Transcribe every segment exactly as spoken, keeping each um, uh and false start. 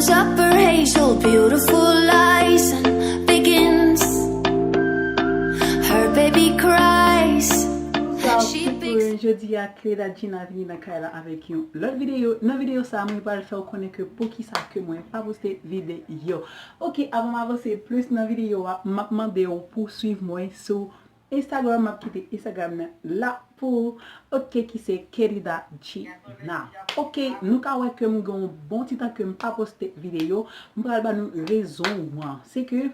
Up her hazel, beautiful eyes, and begins. Her baby cries. Bonsoir, She tout picks- moun. Jodi a, Kerida Gina vini nan kay la avèk yon lòt videyo. Nan videyo sa a, mwen pral fè w konnen ke poukisa ke mwen pa poste videyo. Ok, avan m avanse plis nan videyo a, m ap mande w pou w swiv mwen sou Instagram, m ap kite Instagram nan la pou ou. Ok, ki se Kerida Gina. Ok, nou ka wè ke m gen yon bon ti tan ke m pa poste videyo. M pral ba nou rezon an. Se ke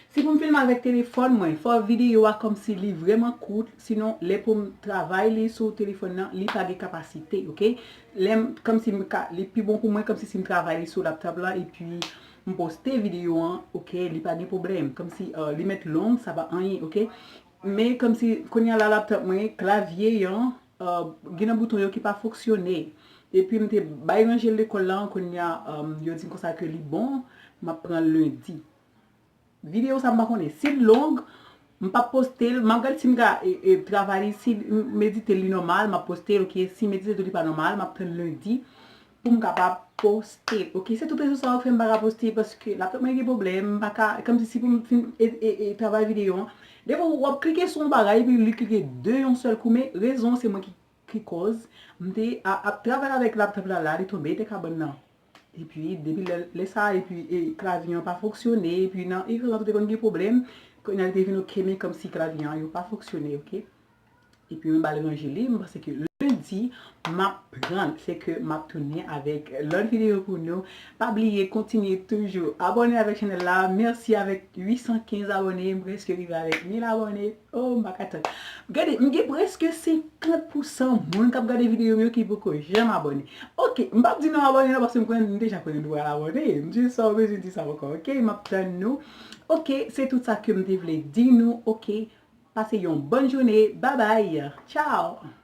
si pou m filme avèk telefòn mwen, fò videyo a kòmsi li vrèman kout. Sinon, lè pou m travay li sou telefòn nan, li pa gen kapasite, ok? Lè m, kòmsi m ka, li pi bon pou mwen, kòmsi si m travay li sou laptop la, epi m poste videyo an, ok, li pa gen pwoblèm. Kòmsi uh, li mèt long, sa pa anyen, ok? Men kòmsi kounye a la laptop mwen, klavye an, uh, gen nan bouton yo ki pa fonksyone. Epi m te bay ranje l lekòl la, kounye a um, yo di m konsa ke li bon, m ap pran l lendi. Videyo sa m pa konnen. Si l long, m p ap poste l. M ap gade si m ka e, e, travay li. Si m edite li nòmal, m ap poste l, ok? Si m edite tou li pa nòmal, m ap tann lendi pou m kapab poste l, ok? Se tout rezon sa yo k fè m pa ka poste paske laptop mwen gen pwoblèm. M pa ka, kòmsi si pou m fin e, e, e, travay videyo an, defwa w ap klike sou yon bagay epi li klike de yon sèl kou, men rezon se mwen ki, ki kòz. M te a, ap travay avèk laptop la, la, li tonbe, te kabann nan. Epi depi lè, lè sa, epi e, klavye an pa fonksyone, epi nan ekran an tou te konn gen pwoblèm, kounye a li te vin ok, men kòmsi klavye an yo pa fonksyone, ok? Epi mwen ba l ranje li, m panse ke lendi, m ap pran l, se ke m ap tounen avèk lòt videyo pou nou. Pa bliye, kontinye toujou abòne avèk chanèl la. Mèsi avèk uit san kenz abòne, m prèske rive avèk mil abòne. Oh, m pa ka tann. Gade, m gen prèske senkant pousan moun k ap gade videyo m yo ki poko janm abòne. Ok, m p ap di nou abòne non, paske m konnen nou deja konnen nou pral abòne. M di sa, w bezwen di sa ankò, ok? M ap tann nou. Ok, se tout sa ke m te vle di nou, ok? Pase yon bòn jounen. Babay. Tchao.